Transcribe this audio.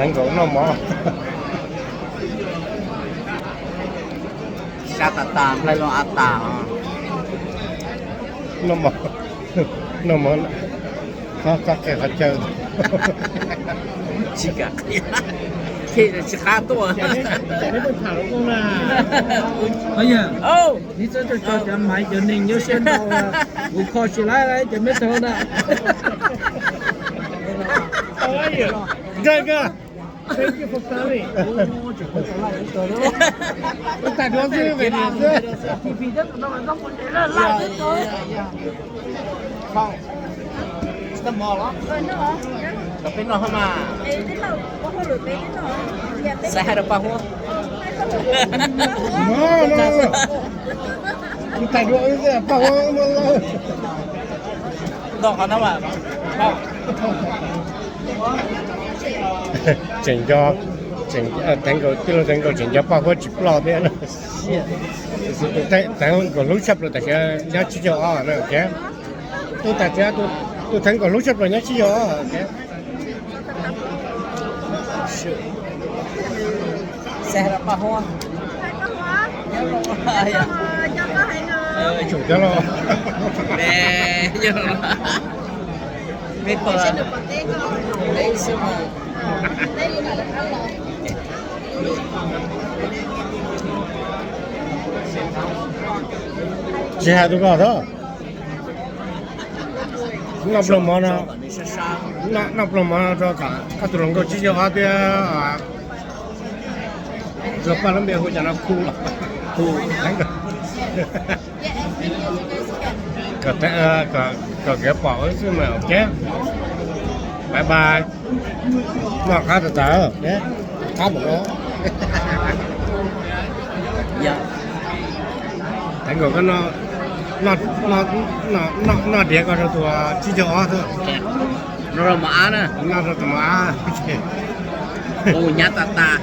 Teev nkaus noj mov. Sab tas tas, nplai loo av tas. Noj mov, noj mov, qhov qhov chaw. Tsis kam qhia, tsis qab tuaj. Ov, yog, ov, cov maiv cov neeg nyob siab ntau, kuv kho tsis laib ces meb tau na. Nkaj, nkaj. Thank you for coming. Tab tab dua xwb, vem dua xwb. Peb noj mas. Xav hais rau Paj Huab. Tab dua xwb, Paj Huab. Ntau qhov no mas. Tseem nco, tseem, Teev Nkaus, tij laug Teev Nkaus tseem nco Paj Huab tsis ploj thiab na. Teev Nkaus hlub tshaj plaws tam sim nyob tsib caug ob na. Tus tam sim, tus Teev Nkaus hlub tshaj plaws nyob tsib caug ob. Xav hais rau Paj Huab. Tsum cov los. Meb pom xwb mas. Tsis hais tus ko thiab. Noj pluag mov no, noj pluag mov no rau koj tus hluas nkauj tsib caug ob thiab. Rau Paj lub npe hu cas no, Khu, Khu, kom, kom kiav pom wb xwb mas ok. Bye bye. Noj qab tas tas, qab mus no. Teev Nkaus, koj noj diav ko rau tus tsib caug ob xwb. Noj rau mos ab na. Noj rau tus mos ab. Ua hnyav tas tas.